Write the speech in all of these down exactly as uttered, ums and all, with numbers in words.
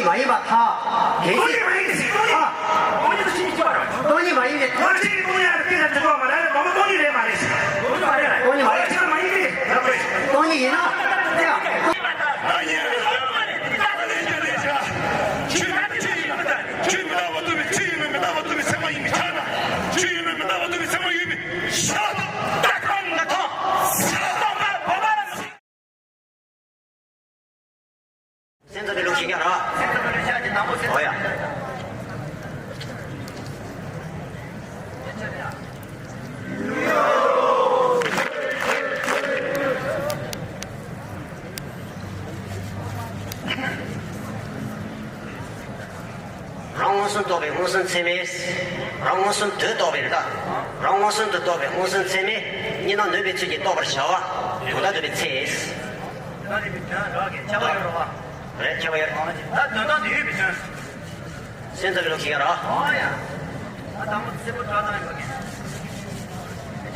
མ་ཡིན་པར་ཐལ། གལ་སྲིད། སྟོང་ཉིད་མ་ཡིན་ཏེ། སྟོང་ཉིད་མ་ཡིན་ཏེ། ང་ཚོས་སྟོང་ཉིད་ལ་དེ་ལ་འགྲིག་པ་མ་རེད། མ་མ་སྟོང་ཉིད་རེད་མ་རེད། སྟོང་ཉིད་མ་རེད། སྟོང་ཉིད་མ་ཡིན་ཏེ། སྟོང་ཉིད་ཡིན་ན། ཆོས་ཡིན་མི་རྟག་པ་རྟོགས་པའི་ཆོས་ཡིན་མི་རྟག་པ་རྟོགས་པའི་ཚད་མ་ཡིན་པའི་ཆ་ན། ཆོས་ཡིན་མི་རྟག་པ་རྟོགས་པའི་ཚད་མ་ཡིན་པའི་ཆ་ན། ད་གང་ན་ཐོང་། ད་གང་ན་བ་བ་ར། སེམས་ཙམ་པའི་ལུགས་ཤིག་ཀྱང་ར། སེམས་ཙམ་པའི་ལུགས་ཤིག་ཀྱང་དང་པོ་སེམས། ཨོ་ཡ། རང་མངོན་སུམ་རྟོགས་པའི་མངོན་སུམ་ཚད་མས། རང་མངོན་སུམ་དུ་རྟོགས་པའི་རེད་ད། རང་མངོན་སུམ་དུ་རྟོགས་པའི་མངོན་སུམ་ཚད་མས། གཉིས་སྣང་ནུས་པའི་ཚུལ་གྱིས་རྟོགས་པར་བྱ་བ། དོན་དམ་རྟོགས་པའི་ཚེ། དོན་དམ་རྟོགས་པའི་དོན་རགས་ཀྱི་ཁྱད་པར་ཡོད་རེད་བ། རེད། ཁྱད་པར་ཡོད་རེད། ད་དོན་དམ་དུ་ཡོད་པའི་དོན། སེམས་ཙམ་པའི་ལུགས་ཤིག་ཀྱང་ར། ཨོ་ཡ། ད་དང་པོ་སེར་པོ་བཀྲག་མདངས་ཡོད་པ་ཀྱང་།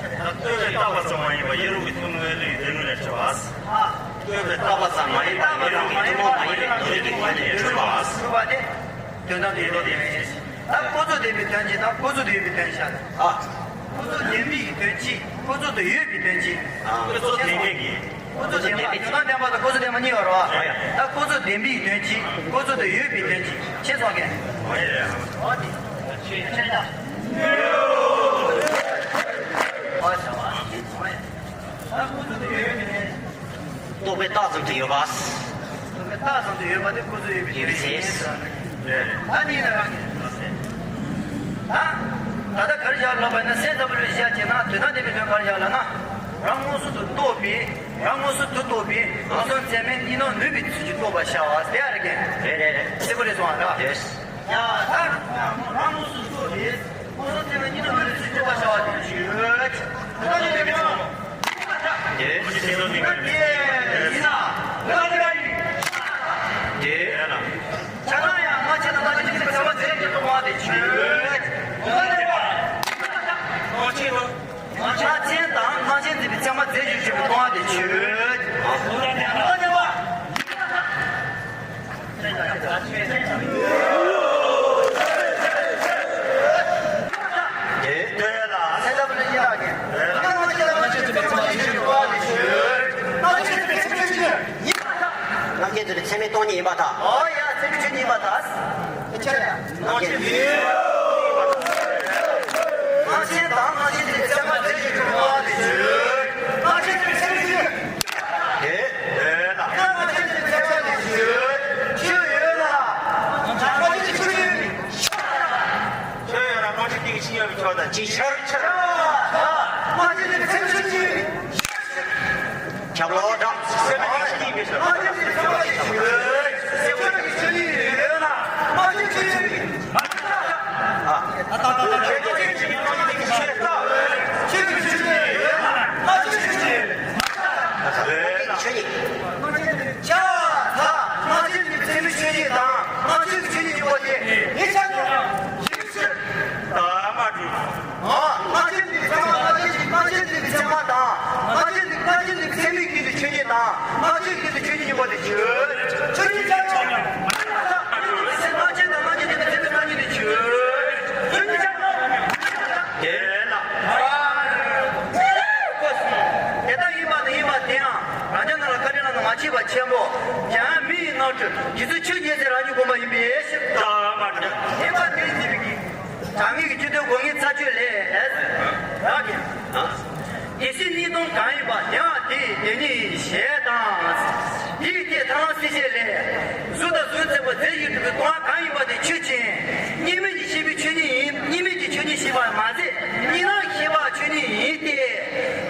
ད་ལྟོས་པའི་རྟག་པ་ཙམ་མ་ཡིན་པར་ཡེ་རུ་ཀའི་ཐུན་མོང་མའི་ལུགས་ཀྱི་སྡེ་སྣོད་ནས་འཕྲོས་པ། ལྟོས་པའི་རྟག་པ་ཙམ་མ་ཡིན་པར་ཡེ་རུ་ཀའི་ཐུན་མོང་མ་ཡིན་པའི་སྡེ་སྣོད་ཀྱི་ངོས་ནས་འཕྲོས་པ། འཕྲོས་པ་སྟེ། དོན་དམ་དུ་ཡོད་པའི་དོན། ད་ཀུན་རྫོབ་བདེན་པའི་དོན་གཅིག་དང་ཀུན་རྫོབ་ཏུ་ཡོད་པའི་དོན་བཤད། ཨ། ཀུན་རྫོབ་བདེན་པའི་དོན་གཅིག་ཀུན་རྫོབ་ཏུ་ཡོད་པའི་དོན་གཅིག་ཨ། ཀུན་རྫོབ་བདེན་པའི་གི། ཀུན་རྫོབ་བདེན་པ། དོན་དམ་བདེན་པ་དང་ཀུན་རྫོབ་བདེན་པ་གཉིས་ཡོད་རེད་བ། ཨ་ཡ། ད་ཀུན་རྫོབ་བདེན་པའི་དོན་གཅིག་ཀུན་རྫོབ་ཏུ་ཡོད་པའི་དོན་གཅིག་ཤེས་སོང་ངས། ཨ་ཡ། ཨོ་དེ། ཤེས་ཤེས་ད། ཨོ་ཤ་བ། ཨོ་ཡ། ད་ཀུན་རྫོབ་ཏུ་ཡོད་པའི་དོན། རྟོག་པས་བཏགས་ཙམ་དུ་ཡོད་པ། རྟོག་པས་བཏགས་ཙམ་དུ་ཡོད་པ་དེ་ཀུན་རྫོབ་ཡོད་པའི་དོན་ཡིན་ཟེར། ད་ནི་ན་རང་གི། ད། ད་ལྟ་ག་རེ་བཞག་ལབ་པ་ན་སེམས་ཙམ་པའི་ལུགས་བཞག་བྱས་ན་དོན་དམ་བདེན་པའི་དོན་ག་རེ་བཞག་ལབ་ན། རང་མངོན་སུམ་དུ་རྟོགས་པའི། རང་མངོན་སུམ་དུ་རྟོགས་པའི་མངོན་སུམ་ཚད་མས་གཉིས་སྣང་ནུས་པའི་ཚུལ་གྱིས་རྟོགས་པར་བྱ་བ་དེ་ཨ་རེ་གན། རེད་རེད་རེད། སེ་གོ་རེ་སོང་ཨ་ར། རེད། ཡ་ད་རང་མངོན་སུམ་དུ་རྟོགས་པའི། ཁོ་ཚོ་དེ་ལ་ཉིན་ནམ་རེ་ཚུར་སྐྱོད་པ་བྱ་བ་དེ་བྱོས། ཁོ་ཚོ་དེ་ལ་ཉིན་ནམ་རེ། དེ་ཁོ་ཚོ་དེ་ཚོ་ནི་དེ་ཡིན་ན། ཁོ་ཚོ་དེ་ལ་ཡིན། དེ་ལ། ཆ་ཚང་ཡང་སྔ་ཕྱི་དང་སྔ་ཕྱི་དེ་ཚོ་ཚང་མ་རྫས་ཀྱི་རྟོག་པ་དེ་བྱོས། ཁོ་ཚོ་དེ་ལ། ཁོ་ཚོ་དེ་ལ། སྔ་ཕྱི་དང་སྔ་ཕྱི་འཛིན་པའི་ཚད་མ་རྫས་ཀྱིས་ཞུགས་པའི་སྟོང་པ་དེ་ཆོས། དེ་ལྟོས་ལ། སྔ་ཕྱི་འཛིན་པའི་ཚད་མ་རྫས་ཀྱིས་ཞུགས་པའི་སྟོང་པ་དེ་ཆོས། སྔ་ཕྱི་འཛིན་པའི་ཚད་མ་ཆོས་ཅན། སྔ་ཕྱི་འཛིན་པའི་ཚད་མའི་སྟོང་ཉིད་ཡིན་པར་ཐལ། ཨོ་ཡ། ཚད་མའི་ཆོས་ཉིད་ཡིན་པར་ཐལ། ཨེ་ཆ་ཡ། སྔ་ཕྱི་འཛིན། སྔ་ཕྱི་དང་སྔ་ཕྱི་འཛིན་པའི་ཚད་མ་རྫས་ཀྱིས་ཞུགས་པ་དེ་ཆོས། སྔ་ཕྱི་འཛིན་པའི་ཚད་མའི་ཆོས། དེ་ཡོད་ལ། སྔ་ཕྱི་འཛིན་པའི་ཚད་མ་དེ་ཆོས། ཆོས་ཡོད་ལ། སྔ་ཕྱི་འཛིན་པའི་ཆོས་ཉིད། ཆོས་ཡོད་ལ་སྔ་ཕྱི་འཛིན་པའི་ཆོས་ཉིད་ཡོད་པའི་ཕྱོགས་དང་ཅིའི་ཕྱིར། སྔ་ཕྱི་འཛིན་པའི་ཚད་མའི་ཆོས་ཉིད། ཁྱབ་ལོ་འདྲ། སེམས་ཀྱི་ཆོས་ཉིད་ཡིན་པའི་ཕྱིར། སེམས་ཀྱི་ཆོས་ཉིད་ཡོད་ན། སེམས་ཀྱི་ཆོས་ཉིད་ཡོད་ན། སེམས་ཀྱི་ཆོས་ཉིད་ཡོད་ན། ཆོས་ཀྱི་ཆོས་ཉིད་ཡོད་ན། སེམས་ཀྱི་ཆོས་ཉིད་ཡོད་ན། ཆོས་ཉིད། ཆ་ཚང་སེམས་ཀྱི་ཆོས་ཉིད་དང་། སེམས་ཀྱི་ཆོས་ཉིད་དང་། སེམས་ཀྱི་ཆོས་ཉིད་ཡོད་པ་དེ། ཡིན་ཆ་ཉོ། ཡིན་ཆ། ད་མ་གྲུབ། ཨ། སྔ་ཕྱི་འཛིན་པའི་ཚད་མ་སྔ་ཕྱི་འཛིན། སྔ་ཕྱི་འཛིན་པའི་ཚད་མ་དང་། སྔ་ཕྱི་འཛིན། སྔ་ཕྱི་འཛིན་པའི་ཚད་མའི་རྒྱུད་དེ་ཆོས་ཉིད་དང་། སྔ་ཕྱི་རྒྱུད་དེ་ཆོས་ཉིད་ཡིན་པ་དེ་ཆོས། ཆོས་ཉིད་ཆ་ཚང་། སྔ་ཕྱི་དང་སྔ་ཕྱི་འཛིན་པའི་ཚད་མའི་སྟོང་ཉིད་དེ་ཆོས། ཆོས་ཉིད་ཆ་ཚང་། དེ་ལ། དེ་ལྟ་ཡིན་པ་དང་ཡིན་པ་དེའང་རང་རྒྱལ་རྣམས་ལ་དཀའ་དྲིན་ལ་མ་མཆིས་པ་ཆེན་པོ། ཡང་མི་ཡི་ངང་ཁྲོད་རྗེ་བཙུན་ཆོས་ཉིད་ཟེར་རང་ཉིད་དགོངས་པ་ཡིན་པའི་ཕྱིར། ད་མ་གྲུབ། ཡིན་པ་དེ་ཡིན་པའི་གྲངས་ངེས་ཀྱི་བཅུ་དོན་དགོས་ངེས་ཚར་གཅོད་ལས། རག་གི། དེ་སྲིད་གཉིས་སྟོང་གང་ཡིན་པ་དེའང་དེའི་དེ་ཉིད་ཞེས་དང་། དེའི་དེ་ཐལ་སྲིད་ཅེས་ལས། གཟུགས་དང་གཟུགས་མཚན་པ་རྫས་ཀྱིས་གྲུབ་པའི་སྟོང་པ་གང་ཡིན་པ་དེ་ཆོས་ཅན། གཉིས་མེད་ཀྱི་ཤེས་པའི་ཆོས་ཉིད་ཡིན། གཉིས་མེད་ཀྱི་ཆོས་ཉིད་ཤེས་པ་མ་ཟད་གཉིས་སྣང་ཤེས་པ་ཆོས་ཉིད་ཡིན་ཏེ།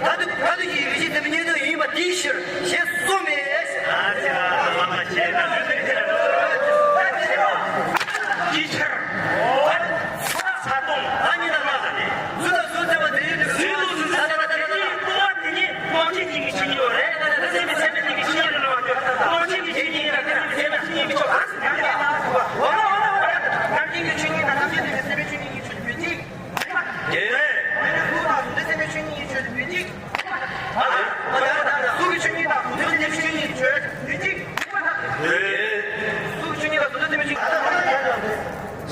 ད་དུ་ད་དུ་ཞིག་རིགས་ཤེས་ཚད་མའི་གཉིས་སྟོང་ཡིན་པ་དེའི་ཕྱིར་ཞེས་གསུངས་པས། ཅིའི་ཕྱིར། ས་སྟོང་། ཨ་ནི་ན་ན། གཟུགས་དང་གཟུགས་མཚན་པ་དེ་ཡིན། གཟུགས་དང་གཟུགས་མཚན་པ་དེ་ཡིན། སྟོང་པ་དེ་ཉིད་རྟོག་བཅས་ཀྱི་ཆོས་ཉིད་ཡོད་རེད། སེམས་ཀྱི་ཚད་མས་ནི་ཆོས་ཉིད་ལ་རྟོགས་པ་དེ་རྟོག་བཅས་ཀྱི་ཆོས་ཉིད་ཡིན་ན། སེམས་ཀྱི་ཚད་མས་ཆོས་ཉིད་ཀྱི་ཕྱོགས་གང་ཞིག་ཡིན་ན། འོ་ན་འོ་ན་འོ་ན། རྣམ་མཁྱེན་གྱི་ཆོས་ཉིད་དང་རྣམ་མཁྱེན་ནི་སེམས་ཀྱི་ཆོས་ཉིད་ཀྱི་ཆོས་ཉིད་ཀྱི་ཕྱོགས་གཅིག་དེ་རེད། གཟུགས་དང་གཟུགས་མཚན་པའི་ཆོས་ཉིད་ཀྱི་ཆོས་ཉིད་ཀྱི་ཕྱོགས་གཅིག་གཟུགས་ཀྱི་ཆོས་ཉིད་དང་གཟུགས་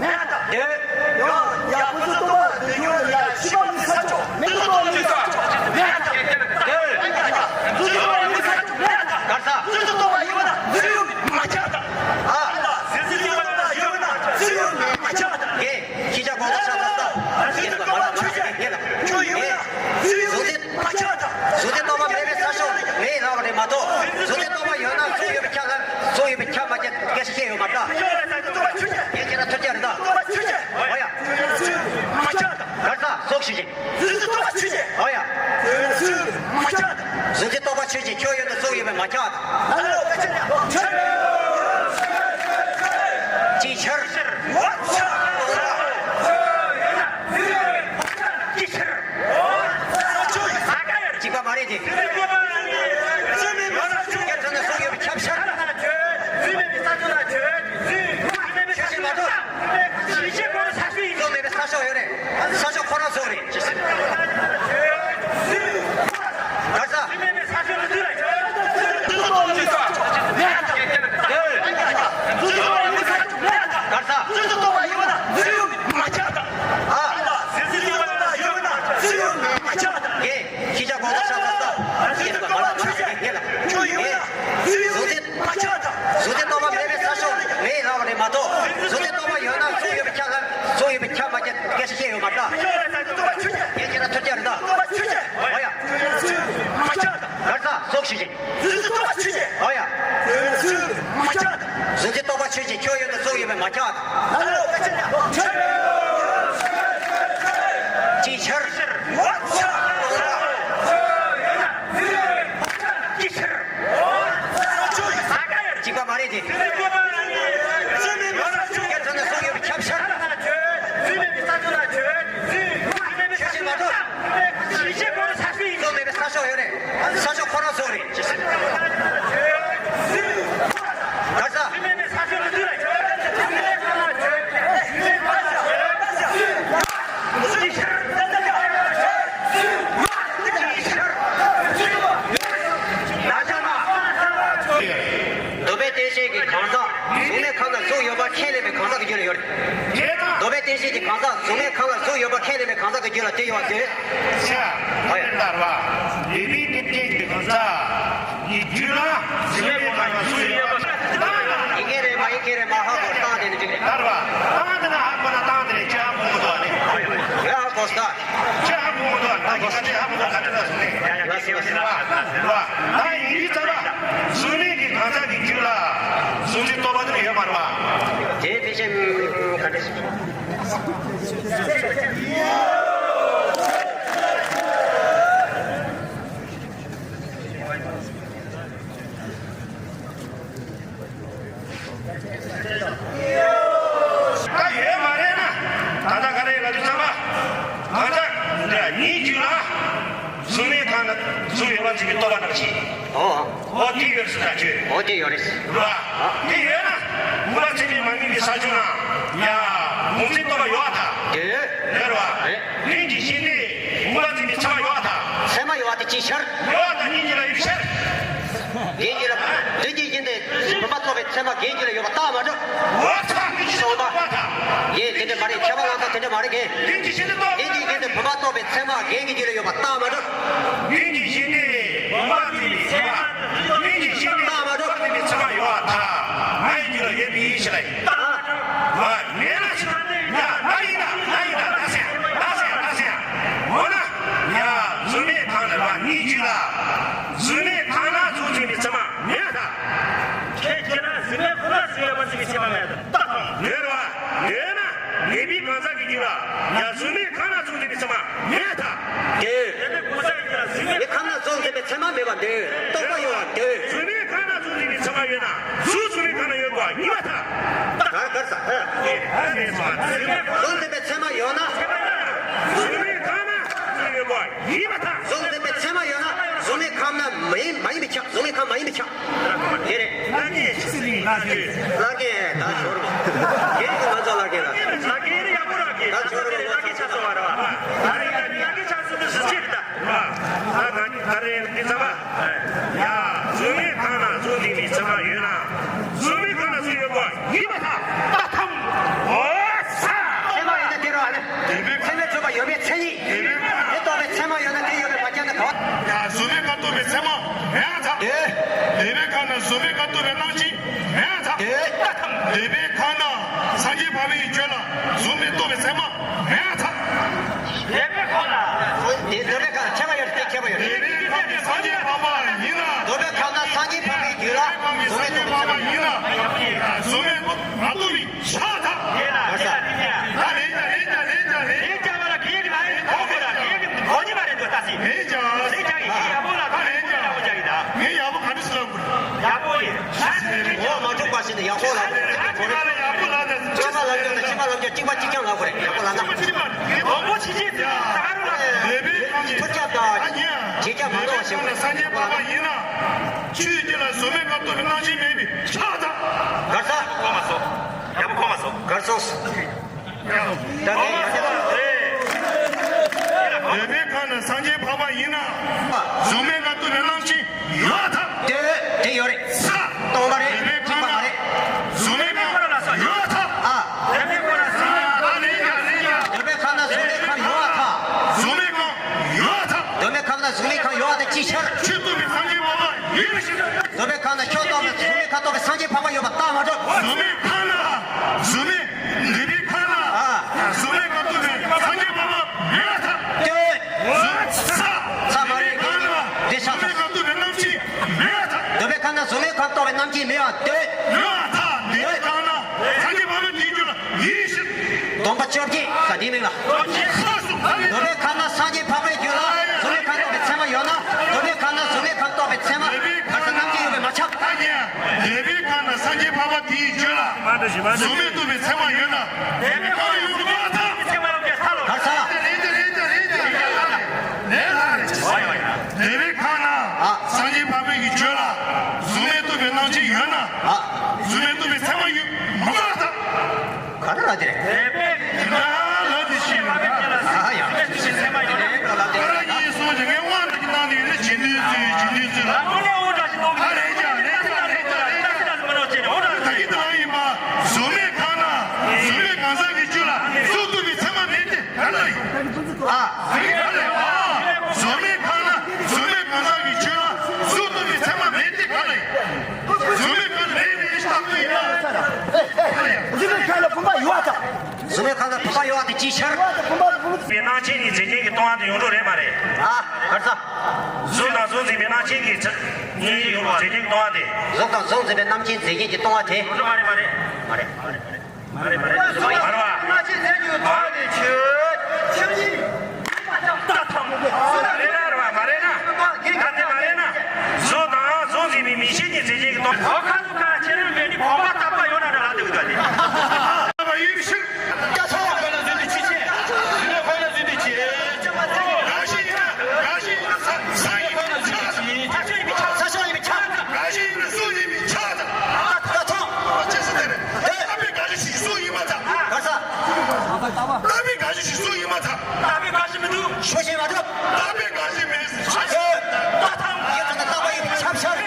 མེད་ད། ཡ་ཡ་ཁོ་ཚོ་ལྟོ་བ་དེ་ཡོད་ལ་ཡ་ཤི་བ་མི་ས་ཆོག་མི་ལྟོ་བ་མི་ས་ཆོག་མེད་ད། ཡ་ཡ་ཁོ་ཚོ་ལྟོ་བ་མི་ས་ཆོག་མེད་ད། གར་ས། ཁོ་ཚོ་ལྟོ་བ་ཡོད་ན་ཚུར་ཡོང་མ་ཆག་ད། ཨ། ཁོ་ཚོ་ལྟོ་བ་ཡོད་ན་ཚུར་ཡོང་མ་ཆག་ད། ཁྱེད་ཅག་གོང་ས་ཤ་ཚ་ཚ། ཁྱེད་ལ་མ་ལ་མ་ལ་ཁྱེད་ལ། ཁྱོད་ཡོད་ན་ཚུར་ཡོང་མ་ཆག་ད། བཟོ་ལྟ་ལྟོ་བ་མེད་པའི་ས་ཕྱོགས་མེད་ལབ་པ་རེད་མ་གཏོགས། བཟོ་ལྟ་ལྟོ་བ་ཡོད་ན་ཚུར་ཡོང་མི་ཆག་ལ། ཚུར་ཡོང་མི་ཆག་མ་ཆག་སྐད་ཆ་བཤད་ཡོད་མ་རེད། ཁྱེད་ཀྱི་ན་ཐུར་རྒྱ་རེད་ད། ཨོ་ཡ། མ་ཆག་ད། གར་ས་སོག་ཞུ་ཅིག་ཨོ་ཡ། མ་ཆག་ད། བཟོ་ལྟ་ལྟོ་བ་ཆོས་ཅན། ཁྱོད་ཡོད་ན་ཚུར་ཡོང་མི་མ་ཆག་ད། ཅི་ཕྱིར། ཅི་ཕྱིར། གཅིག་པ་མ་རེད་དེ། ཁྱོད་ཚོ་ནི་སུ་ཡོད་པའི་ཁྱབ་ཤར། ཆོས་ཅན་མ་གཏོགས། སུ་མེད་པའི་ས་ཕྱོགས་ཡོད་རེད། ས་ཕྱོགས་ཁོ་རང་ཚོ་རེད། གར་ས། གར་ས། ཅི་ཕྱིར། ཅི་ཕྱིར། གཅིག་པ་མ་རེད་དེ། ཁྱེད་ཚོ་ནས་གསུང་ཡོད་པའི་ཁྱབ་ཕྱིར། ཁྱེད་ཚོ་མ་གཏོགས། གསུང་མེད་པའི་ས་ཕྱོགས་ཡོད་རེད། ས་ཕྱོགས་ཁོ་རང་ཚོ་རེད། ག་ས། འདོད་པའི་རྟེན་བཞེངས་ཀྱི་གང་ཟག་གཟུགས་མེད་ཁམས་ན་གཟུགས་ཡོད་པ་ཁས་ལེན་པའི་གང་ཟག་གི་རྒྱུད་ལ་ཡོད་རེད། འདོད་པའི་རྟེན་བཞེངས་ཀྱི་གང་ཟག་གཟུགས་མེད་ཁམས་ན་གཟུགས་ཡོད་པ་ཁས་ལེན་པའི་གང་ཟག་གི་རྒྱུད་ལ་དེ་ཡོད་པ་དེ། ཤ། ཨོ་ཡ། འདོད་པའི་རྟེན་བཞེངས་ཀྱི་གང་ཟག་གི་རྒྱུད་ལ་གཟུགས་མེད་ཁམས་ན་གཟུགས་ཡོད་པ། ཡིན་གྱི་རེད་མ་ཡིན་གྱི་རེད་མ་ཧ་གོ་སྟངས་དེ་ནི་འགྲིག་རེད། ལྟར་བ། སྟངས་དེ་ན་ཧ་གོ་ན་སྟངས་དེ་རེད་ཅི་ཧ་གོ་མི་འདུག་ཨ་ནི། ང་ཧ་གོ་ས། ཅི་ཧ་གོ་མི་འདུག་ཨ་ནི་ད་ཡིན་ན་ཅི་ཧ་གོ་མི་འདུག་ག་ཚོད་ལ་སོང་ནས། ལ་སི་ལ་སི་ལ། ལ། ད་ཡིན་གྱི་ཙམ་པ། གཟུགས་མེད་ཀྱི་གང་ཟག་གི་རྒྱུད་ལ། གཟུགས་འཛིན་རྟོག་པ་དེ་ཡོད་མ་རེད་བ། དེ་དེ་བཞིན་ག་འདྲ་ཞིག་ད་ཡོད་མ་རེད་ན། ད་ལྟ་ག་རེ་ལབ་དུས་ཙམ་པ། གང་ལྟར་འདི་ཉིད་རྒྱུད་ལ། གཟུགས་མེད་ཁམས་ན་གཟུགས་ཡོད་པར་འཛིན་པའི་རྟོག་པ་རྣམས་ཀྱིས། ཨོ། ཨོ་དེ་ཡོད་ཟེར་ད་ཁྱོད། ཨོ་དེ་ཡོད་རེད། རེད་བ། དེ་ཡོད་ན། མུན་པ་ཚད་མེད་མ་དམིགས་པའི་ས་ཕྱོགས་ན། ཡ། གཟུགས་འཛིན་རྟོག་པ་ཡོད་པར་ཐལ། དེ། རེད་བ། རེད། རིམ་གྱིས་ཞིག་ནས་མུན་པ་ཚད་མེད་ཚད་མ་ཡོད་པར་ཐལ། ཚད་མ་ཡོད་པ་དེ་ཅིའི་ཕྱིར། ཡོད་པར་ཐལ་ཉིད་ཀྱི་ལ་ཡོད་ཕྱིར། རྒན་གྱིས་ལ། དེ་དེ་བཞིན་དུ་བུམ་པ་རྟོགས་པའི་ཚད་མ་རྒན་གྱིས་ལ་ཡོད་པ་རྟགས་མ་གྲུབ། འོ་ཚ་མི་ཤེས་སོང་པ། ཡོད་པར་ཐལ། ཡེ་དེ་འདྲ་མ་རེད། ཁྱད་པར་ལ་ད་དེ་འདྲ་མ་རེད་རྒན། རྒན་གྱིས་ཤེས་ནས་རྟོགས། རྒན་གྱིས་རྒན་དེ་བུམ་པ་རྟོགས་པའི་ཚད་མ་རྒན་གྱི་རྒྱུད་ལ་ཡོད་པ་རྟགས་མ་གྲུབ། རྒན་གྱིས་ཤེས་ནས་བུམ་པ་རྟོགས་པའི་ཚད་མ། རྒན་གྱིས་ཤེས་ནས་རྟགས་མ་གྲུབ། བུམ་པ་རྟོགས་པའི་ཚད་མ་ཡོད་པར་ཐལ། ང་ཡི་རྒྱུད་ལ་ཡོད་པའི་ཡིད་ཤེས་ལ་ཡིན། ང་མེད་ན་ཤི། ཡ་ང་ཡིན་ད་ང་ཡིན་ད་ད་ཟེར་ད་ཟེར་ད་ཟེར། འོ་ན། ཡ་གཟུགས་མེད་ཁམས་ན་རེད་བ་ཉིད་རྒྱུད་ལ། གཟུགས་མེད་ཁམས་ན་གཟུགས་འཛིན་པའི་ཚད་མ་མེད་པར་ཐལ། ཁྱེད་ཀྱིས་ན་གཟུགས་མེད་ཁོ་ན་གཟུགས་ཡོད་པར་འཛིན་པའི་ཚད་མ་མེད་པར་ཐལ། རེད་བ། ཡོད་ན། མེད་པའི་གང་ཟག་གི་རྒྱུད་ལ། ཡ་གཟུགས་མེད་ཁམས་ན་གཟུགས་འཛིན་པའི་ཚད་མ་མེད་པར་ཐལ། དེ། མེད་པའི་གང་ཟག་གི་རྒྱུད་ལ་གཟུགས་མེད། མེད་ཁམས་ན་གཟུགས་འཛིན་པའི་ཚད་མ་མེད་པར་འདོད། རྟོག་པ་ཡོད་པར་འདོད། གཟུགས་མེད་ཁམས་ན་གཟུགས་འཛིན་པའི་ཚད་མ་ཡོད་ན། གཟུགས་གཟུགས་མེད་ཁམས་ན་ཡོད་པ་ཡིན་པར་ཐལ། གར་གར་ས། ཨ་ནི་སོང་ཨ་ནི། གཟུགས་འཛིན་པའི་ཚད་མ་ཡོད་ན། གཟུགས་མེད་ཁམས་ན་གཟུགས་ཡོད་པ་ཡིན་པར་ཐལ། གཟུགས་འཛིན་པའི་ཚད་མ་ཡོད་ན་གཟུགས་མེད་ཁམས་ན་མ་ཡིན་མ་ཡིན་པས་ཁྱབ། གཟུགས་མེད་ཁམས་མ་ཡིན་པས་ཁྱབ། དེ་རེད། ལ་རྒན་ཆི་ཟེར་ཡིན་ལ་རྒན། ལ་རྒན་ད་ཞོར་རྒན་གྱིས་ང་ཚོ་ལ་རྒན་ལ། ལ་རྒན་རེད་ཡག་པོ་ར་རྒན། ད་ད་ཞོར་ལ་རྒན་ཆགས་སོང་བ་ར་བ། ལ་རྒན་ལ་རྒན་ཆགས་སོང་དུས་སུ་ཅི་རེད་ད། ད་ང་ད་རེད་འདི་ཚ་བ། ཡ་གཟུགས་མེད་ཁམས་ན་གཟུགས་འཛིན་པའི་ཚད་མ་ཡོད་ན། གཟུགས་མེད་ཁམས་ན་གཟུགས་ཡོད་པ་ཡིན་པར་ཐལ། ད་ཐམ། འོ་ས། ཚད་མ་ཡིན་ན་དེ་རུ་ཨ་ནི། ཚད་མས་རྫོགས་པ་ཡོད་པའི་མཚན་ཉིད། དེ་རྟོགས་པའི་ཚད་མ་ཡོད་ན་དེ་ཡོད་པའི་བར་ཁྱད་ནི་གང་། ཡ་གཟུགས་མེད་ཁམས་རྟོགས་པའི་ཚད་མ་མེད་པར་ཐལ། དེ། འདོད་པའི་ཁམས་ན་གཟུགས་མེད་ཁམས་རྟོགས་པའི་རྣམ་ཤེས་མེད་པར་ཐལ། དེ། འདོད་པའི་ཁམས་ན་སངས་རྒྱས་འཕགས་པའི་ཆོས་ལ་གཟུགས་མེད་རྟོགས་པའི་ཚད་མ་མེད་པར་ཐལ། འདོད་པའི་ཁམས་ན། དེ་འདོད་པའི་ཁམས་ན་ཁྱད་པར་ཡོད་དེ་ཁྱད་པར་ཡོད། འདོད་པའི་ཁམས་ན་སངས་རྒྱས་འཕགས་པ་ཡིན་ན། འདོད་པའི་ཁམས་ན་སངས་རྒྱས་འཕགས་པའི་རྒྱུད་ལ་གཟུགས་མེད་རྟོགས་པའི་ཚད་མ་ཡིན་ན། གཟུགས་མེད་མ་རྟོགས་པའི་ཆ་ད། ཡིན་ན། ཡིན་ན། ད་ལེན་ད་ལེན་ད་ལེན་ད་ལེན། ལེན་རྒྱག་པ་ལ་གེགས་ཀྱི་མ་རེད། གོང་གི་ལ་གེགས་ཀྱི་གོང་གི་མ་རེད་འདུག་ད་སྲིད། ལེན་རྒྱག་ལེན་རྒྱག་གི་ཡག་པོ་ལ་ད་ལེན་རྒྱག་ཡག་པོ་རྒྱག་གི་ད། ངས་ཡག་པོ་ག་འདྲ་ཞིག་ལབ་དགོས། ཡག་པོ་ཡིན། ངོ་མ་འཇུག་པ་ཞིག་ནས་ཡག་པོ་ལབ་དགོས། ད་ལེན་ཡག་པོ་ལབ་ད། གཅིག་པ་ལབ་རྒྱུ་དང་གཅིག་པ་ལབ་རྒྱུ་གཅིག་པ་གཅིག་རྐྱང་ལབ་དགོས་རེད། ཡག་པོ་ལབ་ན། གཅིག་པ་གཅིག་པ་ལོ་མོ་ཆི་ཆི་ཟེར་ད་ག་རུ་ལ། འདོད་པའི་ཁམས་ཀྱི་ཐུར་རྒྱབ་དང་བྱེད་རྒྱ་མ་གཏོགས་བ་ཞིག་སངས་རྒྱས་འཕགས་པ་ཡིན་ན། ཆོས་ཀྱི་ལ་གཟུགས་མེད་ཁམས་རྟོགས་པའི་རྣམ་ཤེས་མེད་པའི་ཆ་ད། གར་ས། གོ་མ་སོང་། ཡག་པོ་གོ་མ་སོང་། གར་སོང་། ད་གོ་མ་སོང་། འདོད་པའི་ཁམས་ན་སངས་རྒྱས་འཕགས་པ་ཡིན་ན། གཟུགས་མེད་ཁམས་རྟོགས་པའི་རྣམ་ཤེས་ཡོད་ཐལ། དེ་དེ་ཡོད་རེད། ས། སྟོང་པ་རེད། འདོད་པའི་ཁམས་ན་གཟུགས་མེད་ཁམས་ཡོད་ཐལ། ཨ། འདོད་པའི་ཁམས་ན་གཟུགས་མེད་ཁམས་ཡོད་ཐལ། གཟུགས་མེད་ཁམས་ཡོད་ཐལ། འདོད་པའི་ཁམས་ན་གཟུགས་མེད་ཁམས་ཡོད་ཐལ་ཅི་ཕྱིར། ཆོས་རྟོགས་པའི་སངས་རྒྱས་འཕགས་པ་ཡིན་ཞིང་། འདོད་པའི་ཁམས་ན་ཆོས་རྟོགས་པའི་གཟུགས་མེད་ཁམས་རྟོགས་པའི་སངས་རྒྱས་འཕགས་པ་ཡོད་པ་རྟགས་མ་གྲུབ། གཟུགས་མེད་ཁམས་ན་གཟུགས་མེད། འདོད་པའི་ཁམས་ན། ཨ། གཟུགས་མེད་ཁམས་རྟོགས་པའི་སངས་རྒྱས་འཕགས་པ་མེད་པར་ཐལ། ཏེ། ས། ས་མ་རེད། འདོད་པའི་ཁམས་ན་གཟུགས་མེད་ཁམས་རྟོགས་པའི་རྣམ་ཤེས་མེད་པར་ཐལ། འདོད་པའི་ཁམས་ན་གཟུགས་མེད་ཁམས་རྟོགས་པའི་རྣམ་ཤེས་མེད་པར་ཐལ། ཏེ། མེད་པར་ཐལ། འདོད་པའི་ཁམས་ན་ སངས་རྒྱས་འཕགས་པ་དེའི་རྒྱུད་ལ་ཡིད་ཆེས། སྡོམ་པ་བཅོ་བརྒྱད་ཟེར་དེའི་མིང་ལ། བཅོ་བརྒྱད་ཁ་སོ་ཁ་ལས། སྡོམ་པའི་ཁ་ན་སངས་རྒྱས་འཕགས་པའི་རྒྱུད་ལ། བཟོད་མེད་ཁ་རྟོགས་པའི་མཚན་མ་ཡོད་ན། སྡོམ་པའི་ཁ་ན་བཟོད་མེད་ཁ་རྟོགས་པའི་མཚན་མ། སྡོམ་པའི་ཁ་ན་སངས་རྒྱས་ཡོད་པས་མ་ཁྱབ། ད་ཉན། སྡོམ་པའི་ཁ་ན་སངས་རྒྱས་འཕགས་པ་དེའི་རྒྱུད་ལ། བཟོད་མེད་རྟོགས་པའི་མཚན་མ་ཡོད་ན། སྡོམ་པའི་ཁ་ན་ཡོད་པའི་མ་ཐག་གར་ས། རེད་ད་རེད་ད་རེད་ད་རེད་ད་རེད། ལས་ལྷག་རེད། འདོད་པའི་ཁ་ན་ཨ། སངས་རྒྱས་འཕགས་པའི་གི་ཆོས་ལ་བཟོད་མེད་རྟོགས་པའི་རྣམ་མཁྱེན་ཡོད་ན། ཨ། བཟོད་མེད་རྟོགས་པའི་ཚད་མ་ཡོད་མ་ག་ལ་ད། ག་རེ་ལ་དེ་རེད། ད་ལ་དེ་ཤེས་ཡོད་ད། ཨ་ཡ། ད་ར་གཉིས་སོང་ཅིག་ངས་དབང་དུ་གི་ནང་ནས་རེ་བྱེད་འདུན་ཚུལ་བྱེད་འདུན་ཚུལ་ལ། ཨ་རེད་ཀྱང་རེད་ཀྱང་རེད་ཀྱང་རེད་ཀྱང་། ད་གི་ད་ཡིན་པ་བཟོད་མེད་ཁ་ན་བཟོད་མེད་གང་ཟག་གི་ཆོས་ལ་བཟོད་རྟོགས་པའི་ཚད་མ་མེད་དེ། ག་ལ་ཡིན། ཨ། ག་ལ་ཡིན། ཨ། བཟོད་མེད་ཁ་ན་བཟོད་མེད་གང་ཟག་གི་ཆོས་ལ་བཟོད་རྟོགས་པའི་ཚད་མ་མེད་དེ། ག་ལ་ཡིན། བཟོད་མེད་ཁ་ན་མེད་མེད་ལྟ་བུ་ཡིན་ན། བཟོད་མེད་ཁ་ན་བུམ་པ་ཡོད་པ་དང་། བཟོད་མེད་ཁ་ན་བུམ་པ་ཡོད་པ་དེ་ཅིའི་ཕྱིར། བུམ་པ་བུམ་པའི་རྣམ་མཁྱེན་གྱི་མཛེས་རྒྱན་གྱིས་སྟོང་པ་དེ་ཡོང་འགྲོ་རེད་མ་རེད། ཨ། ག་རེ་ཟ། གཟུགས་དང་གཟུགས་འཛིན་པའི་རྣམ་མཁྱེན་གྱིས་མཛེས་རྒྱན་ཡོང་འགྲོ་མཛེས་རྒྱན་གྱིས་སྟོང་པ་དེ། གཟུགས་དང་གཟུགས་འཛིན་པའི་རྣམ་མཁྱེན་མཛེས་རྒྱན་གྱིས་སྟོང་པ་དེ། ཡོང་འགྲོ་མ་རེད་མ་རེད། མ་རེད་མ་རེད། མ་རེད་མ་རེད། མ་རེད་བ། ང་ཅི་ཟེར་རྒྱུ་དོན་དེ་ཆོས་ཆོས་ཉིད། ད་ཐམ་མོ་གོ། མ་རེད་ན་རེད་བ། མ་རེད་ན། ད་དེ་མ་རེད་ན། གཟུགས་དང་གཟུགས་འཛིན་པའི་མིག་ཤེས་ཉིད་ཟེར་གྱི་གི་དོན། ཨོ་ཁ་ལོ་ཁ་ཁྱེད་རང་མེད་ནི་བོད་པ་རྟག་པ་ཡོད་ན་འདྲ་ལ་འདུག་ད་དེ། ཨ་མ་ཡིན་ཕྱིར། ད་ཐམ་མོ་གོ་ལ་བཟོས་ཏེ་ཅི་བྱེད། ཟིན་ལས་ཁོ་ལ་བཟོས་ཏེ་ཅི། རང་བཞིན་ཡིན་ན་རང་བཞིན་ཡིན་ན་ས་ས་ཡིན་པའི་ཆ་ས། ས་ཕྱོགས་ཡིན་པའི་ཆ་ས། རང་བཞིན་ཡིན་ན་སུ་ཡིན་པའི་ཆ་ས། ད་ད་ཐམ། ཅི་ཟེར་དེ་རེད། ད་པའི་ག་རེ་ཞིག་སུ་ཡིན་མ་ཐག་ག་ས། ད་པའི་ག་རེ་ཞིག་སུ་ཡིན་མ་ཐག་ད་པའི་ག་རེ་མི་འདུག་ཤོ་ཤེས་མ་འདུག་ད་པའི་ག་རེ་མེད། ད་ཐམ། ཡེ་ད་ད་པ་ཡིན་པའི་ཆ་ས། ཁྱབ་ཤར།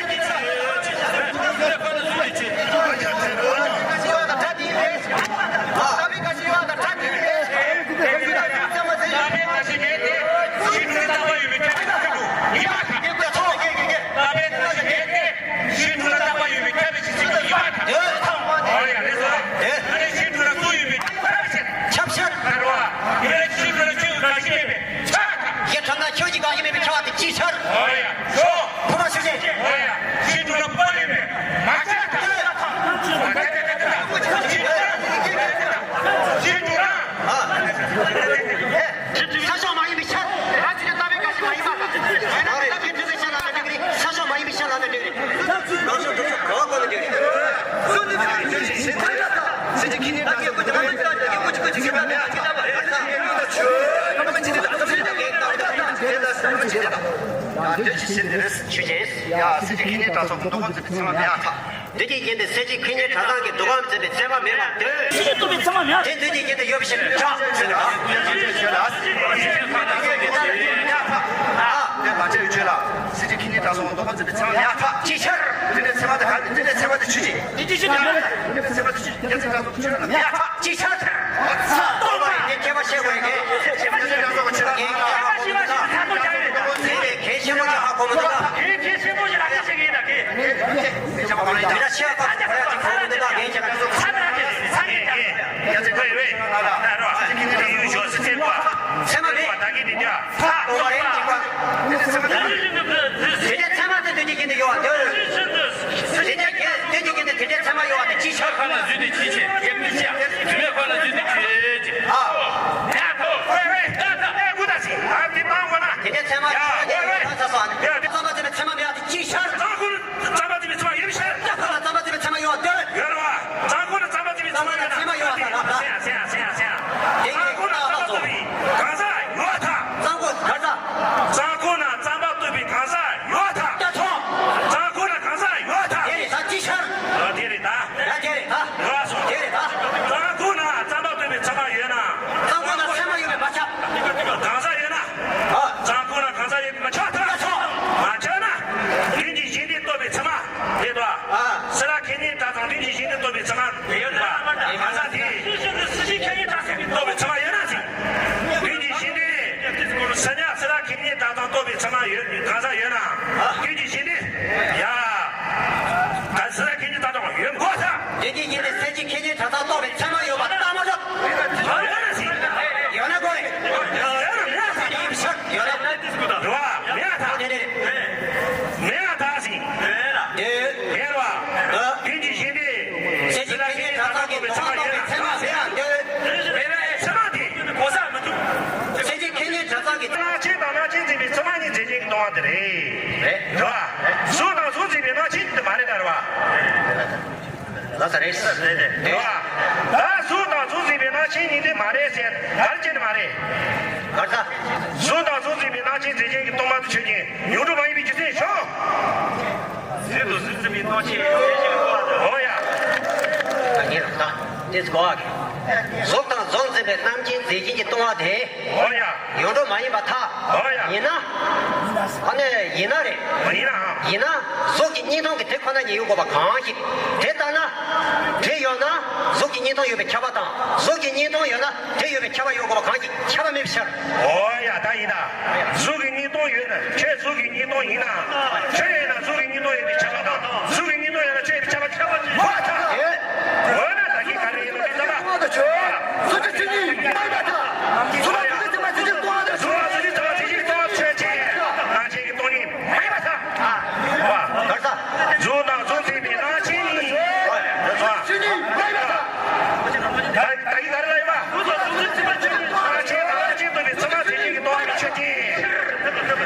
ཡེ་ཁྲོམ་ན་ཁྱོད་ཀྱི་གང་ཡིན་མེད་པའི་ཁྱབ་པ་དེ་ཅིའི་ཕྱིར། ཕུ་མ་ཤོད་ཅེས། ས་ཕྱོགས་མ་ཡིན་པའི་ཕྱིར། ང་ཚོས་ཀྱང་ལྟ་བའི་ག་ཞིག་མ་ཡིན་པ་དང་། ཡང་ན་ལྟ་བའི་དུས་སུ་ཤར་ལ་ལ་འགྲིག་གི་རེད། ས་ཕྱོགས་མ་ཡིན་པའི་ཕྱིར་ལ་ལ་འགྲིག་གི་རེད། ལོག་ཕྱོགས་འགྲོ་ཕྱོགས་ག་བ་གོ་ལ་འགྲིག་གི་རེད། ཆོས་ཅན། ཡ། སེམས་ཅན་ཁེ་ཉེན་གྲགས་ཚང་གི་འདུ་ཁང་འཛིན་པའི་མཚན་མ་མེད་ཨ་ཐག་འདུས་ཀྱི་རྐྱེན་དེ་སེམས་ཅན་ཁེ་ཉེན་གྲགས་ཚང་གི་འདུ་ཁང་འཛིན་པའི་མཚན་མ་མེད་པར་འདོད། ཤེས་རྟོགས་པའི་མཚན་མ་མེད། དེ་འདུས་ཀྱི་རྐྱེན་དེ་ཡོད་པའི་ཕྱིར་ཁྲག་ཟེར་ནས་ར། དེ་མ་བྱས་ཡོད་ཆོས་ལ། སེམས་ཅན་ཁེ་ཉེན་གྲགས་ཚང་གི་འདུ་ཁང་འཛིན་པའི་མཚན་མ་མེད་ཨ་ཐག་ཅིའི་ཕྱིར། དེ་ནས་མཚན་མ་དེ་ག་དེ་ནས་མཚན་མ་དེ་ཆོས་ཅན། དེ་ཅིའི་ཕྱིར། དེ་ནས་མཚན་མ་དེ་ཆོས་ཅན། ཁེ་ཉེན་གྲགས་ཚང་གི་འདུ་ཁང་འཛིན་པའི་མཚན་མ་མེད་ཨ་ཐག་ཅིའི་ཕྱིར། ས་རྟོགས་པ་ཡིན་ཏེ་ཁྱད་པར་ཤེས་དགོས་ཀྱི། ཁྱད་པར་ཤེས་པ་ཞིག་ཧ་གོ་མི་འདུག་ག་ཁྱད་པར་ཤེས་པ་ཞིག་ཧ་གོ་མི་འདུག་ག་གལ་ཆེན་པོ་ཞིག་ལ་ཁ་ཆེ་གི་ཡིན་ན་གི། དེ་འདྲ་ཆེ་བ་ཁ་ཆེ་བ་ཡ་ཅིག་གོ་མི་འདུག་ག་གལ་ཆེ་བ་ཁ་ཆེ་ས་མི་ར་ཆེ་ས་གི་ཡ་ཅིག་གོ་ཡི་ཝེ། ད་རོ་ཁྱི་ཁྱི་ནི་ད་སོ་ཆེ་ལ་ཚེ་མ་རེད། ད་གི་འདི་འདྲ་ཐག་པ་རེད་ཅིག་པ། དེ་འདྲ་ཚད་མ་དེ་འདུས་ཀྱི་རྐྱེན་དེ་ཡོད་པ་འདོད། དེ་འདྲ་འདུས་ཀྱི་རྐྱེན་དེ་འདྲ་ཚད་མ་ཡོད་པ་དེ་ཅིའི་ཕྱིར། ཁ་ན་བཟོས་ཏེ་ཅི་བྱེད། ཡེ་མི་བྱ། བཟོད་མེད་ཁ་ན་བཟོས་ཏེ་ཅི་བྱེད། ཨ། ཡ་ཐོ། ཝེ་ཝེ། ད་ད་ད་གུ་ད་སི། ཨ་དེ་མ་གོ་ན། དེ་འདྲ་ཚད་མ་ཡ་ཡ་ཡ་ད་ས་ས། ཡ་དེ་ཚད་མ་དེ་ཚད་མ་ཡ་དེ་ཅིའི་ཕྱིར། ཙང་ཁོ་ན་ཙམ་པ་དེ་ཚད་མ་ཡོད་ཕྱིར། ད་ཁོ་ན་ཙམ་པ་དེ་ཚད་མ་ཡོད་དེ། ཡོད་རེད་བ། ཙང་ཁོ་ན་ཙམ་པ་དེ་ཚད་མ་ཡོད་ད་ལ། སེ་ཡ་སེ་ཡ་སེ་ཡ་སེ་ཡ། དེ་ཙང་ཁོ་ན་ཙམ་པ་ཐོབ་པའི་གང་ཟག་ཡོད་ད། ཙང་ཁོ་ག་ས། ཙང་ཁོ་ན་ཙམ་པ་ཐོབ་པའི་གང་ཟག་ཡོད་ད། ད་ཐོབ། ཙང་ཁོ་ན་གང་ཟག་ཡོད་ད། དེ་རེད་ད་ཅིའི་ཕྱིར། ཨ་དེ་རེད་ད། ཡ་དེ་རེད་ད། ཡོད་སོང་། དེ་རེད་ད། ཙང་ཁོ་ན་ཙམ་པ་ཐོབ་པའི་ཚད་མ་ཡོད་ན། ཙང་ཁོ་ན་ཚད་མ་ཡོད་པས་མ་ཁྱབ། གང་ཟག་ཡོད་ན། ཨ། ཙང་ཁོ་ན་གང་ཟག་ཡོད་པས་མ་ཁྱབ་ད། མ་ཁྱབ་ན། དོན་གྱི་གཞན་དོན་རྟོགས་པའི་ཚད་མ་རེད་དོ། ཨ། སེ་ར་ཁེ་ཉེན་གྲགས་དང་དོན་གྱི་གཞན་དོན་རྟོགས་པའི་ཚད་མ་ཡོད་པ། གང་ཟག་དེ། སེ་ར་ཁེ་ཉེན་གྲགས་ཚང་གི་རྟོགས་པའི་ཚད་མ་ཡོད་ན་ཟིན། དོན་གྱི་གཞན་དོན། སེ་ཉ་སེ་ར་ཁེ་ཉེན་གྲགས་དང་རྟོགས་པའི་ཚད་མ་ཡོད་གང་ཟག་ཡོད་ན། དོན་གྱི་གཞན་དོན། ཡ། ད་སེ་ར་ཁེ་ཉེན་གྲགས་དང་ཡོད་དགོས་ས། དོན་གྱི་གཞན་དོན་སེ་ར་ཁེ་ཉེན་གྲགས་དང་རྟོགས་པའི་ཚད་མ་ཡོད་པ་ལྟ་མ་ཐུབ། ཡོད་ན་ཟིན། ཡོད་ན་དགོས་རེད། ཡོད་ན་མེད་ས་ཡིན་ཤག་ཡོད་ན། རེད་བ། མེད་ཐག་དེ་རེད། མེད་ཐག་ཟིན། ཡོད། ཡོད་རེད་བ། དོན་གྱི་གཞན་དོན། སེ་ར་ཁེ་ཉེན་གྲགས་དང་རྟོགས་པའི་ ལ་ས་རེད། རེད་རེད། རེད་བ། ད་གཟུགས་དང་གཟུགས་འཛིན་པའི་རྣམ་མཁྱེན་ཉིད་དེ་མ་རེད་ཟེར། ག་རེ་བྱས་ནས་མ་རེད། ག་རེ་ད། གཟུགས་དང་གཟུགས་འཛིན་པའི་རྣམ་མཁྱེན་རྫས་ཅན་གྱི་སྟོང་པ་དེ་ཆོས་ཅན། ཡོངས་གྲུབ་མ་ཡིན་པའི་རྒྱུ་མཚན་ཞོག་གཟུགས་དང་གཟུགས་འཛིན་པའི་རྣམ་མཁྱེན་རྫས་ཅན་གྱི་སྟོང་པ་དེ། འོ་ཡ། ད་ངས་ལབ་ད། དེ་ཚོ་གོ་བ་གི། གཟུགས་དང་གཟུགས་འཛིན་པའི་རྣམ་མཁྱེན་རྫས་ཅན་གྱི་སྟོང་པ་དེ། འོ་ཡ། ཡོངས་གྲུབ་མ་ཡིན་པར་ཐལ། འོ་ཡ། ཡིན་ན། ཨ་ནི་ཡིན་ན་རེད། མ་ཡིན་ན། ཡིན་ན། གཟུགས་ཀྱི་གཉིས་སྟོང་གི་དེ་ཁོ་ན་ཉིད་ཡོད་དགོས་པ་གང་ཞིག་དེ་ལྟ་ན། དེ་ཡོད་ན། གཟུགས་ཀྱི་གཉིས་སྟོང་ཡོད་པའི་ཁྱབ་པ་དང་། གཟུགས་ཀྱི་གཉིས་སྟོང་ཡོད་ན། དེ་ཡོད་པའི་ཁྱབ་པ་ཡོད་དགོས་པ་གང་ཞིག་ཁྱབ་པ་མེད་པའི་ཕྱིར། འོ་ཡ། ད་ཡིན་ད། གཟུགས་ཀྱི་གཉིས་སྟོང་ཡོད་ན། ཁྱོད་གཟུགས་ཀྱི་གཉིས་སྟོང་ཡིན་ན། ཁྱོད་ཡོད་ན་གཟུགས་ཀྱི་གཉིས་སྟོང་ཡོད་པའི་ཁྱབ་པ་དང་། གཟུགས་ཀྱི་གཉིས་སྟོང་ཡོད་ན་ཁྱོད་ཡོད་པའི་ཁྱབ་པ་ཁྱབ་པ་ཡོད་ད། ཡོད། འོ་ན་ད་གིན་ག་རེ་ཡིན་པ་རེད་ད། གཟུགས་ཀྱི་ཆོས་ཉིད་མ་ཡིན་པར་ཐལ། གཟུགས་ལ་གཟུགས་ཀྱི་ཚད་མ་ཆོས་ཅན། སྟོང་པ་དང་། གཟུགས་ལ་གཟུགས་ཀྱི་ཚད་མ་ཆོས་ཅན། སྟོང་པ་ཆོས་ཅན། རྣམ་མཁྱེན་གྱི་སྟོང་ཉིད་མ་ཡིན་པར་ཐལ། ག་རེ་ད། གཟུགས་དང་གཟུགས་འཛིན་པའི་རྣམ་མཁྱེན་ཉིད། ཆོས་ཉིད་མ་ཡིན་པར་ཐལ། ད་ད་གིན་ག་རེ་ལབ་ཡོད་པ། རྣམ་མཁྱེན་དང་རྣམ་མཁྱེན་འཛིན་པའི་ཚད་མ་རྫས་ཅན་གྱི་སྟོང་པ་ཆོས་ཅན། རྣམ་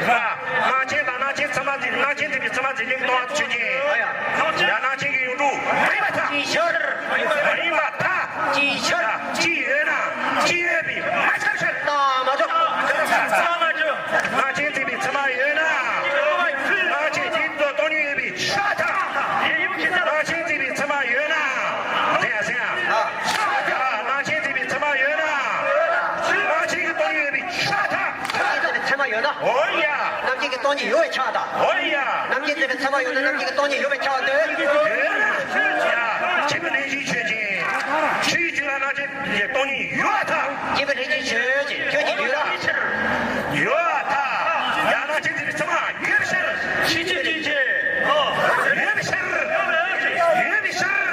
མཁྱེན་དང་རྣམ་མཁྱེན་ཚད་མ་འཛིན། རྣམ་མཁྱེན་འཛིན་པའི་ཚད་མ་རྫས་ཅན་གྱི་སྟོང་པ་ཆོས་ཅན། ཡང་རྣམ་མཁྱེན་གྱི་ཡོངས་གྲུབ་མ་ཡིན་པར་ཐལ། ཅིའི་ཕྱིར། མ་ཡིན་པར་ཐལ། ཅིའི་ཕྱིར། གཅིག་ཡོད་ན་གཅིག་ཡོད་པས་མ་ཁྱབ་ཕྱིར། རྟགས་མ་གྲུབ། རྟགས་མ་གྲུབ། རྣམ་མཁྱེན་འཛིན་པའི་ཚད་མ་ཡོད་ན། རྣམ་མཁྱེན་འཛིན་པའི་སྟོང་ཉིད་ཡོད་པས་ཁྱབ་པར་ཐལ། རྣམ་མཁྱེན་འཛིན་པའི་ཚད་མ་ཡོད་ན། དེ་ཡང་སེམས། རྣམ་མཁྱེན་འཛིན་པའི་ཚད་མ་ཡོད་ན། རྣམ་མཁྱེན་གྱི་སྟོང་ཉིད་ཡོད་པས་ཁྱབ་པར་ཐལ། རྣམ་མཁྱེན་འཛིན་པའི་ཚད་མ་ཡོད་ན། འོ་ཡ། རྣམ་མཁྱེན་གྱི་སྟོང་ཉིད་ཡོད་པས་ཁྱབ་པར་ཐལ། འོ་ཡ། རྣམ་མཁྱེན་འཛིན་པའི་ཚད་མ་ཡོད་ན་རྣམ་མཁྱེན་གྱི་སྟོང་ཉིད་ཡོད་པས་ཁྱབ་པར་ཐལ། ཡོད་ན། ཡ། སྐྱེས་བུ་ལྷན་ཅིག་ཆོས་ཅན། ཆོས་ཅན་ལ་རྣམ་མཁྱེན་གྱི་སྟོང་ཉིད་ཡོད་པར་ཐལ། སྐྱེས་བུ་ལྷན་ཅིག་ཆོས་ཅན། ཆོས་ཅན་ཡོད་ལ། ཡོད་པར་ཐལ། ཡང་རྣམ་མཁྱེན་འཛིན་པའི་ཚད་མ་ཡོད་པའི་ཕྱིར། ཆོས་ཅན། ཆོས་ཅན། ཡོད་པའི་ཕྱིར། ཡོད་པའི་ཕྱིར། ཡོད་པའི་ཕྱིར།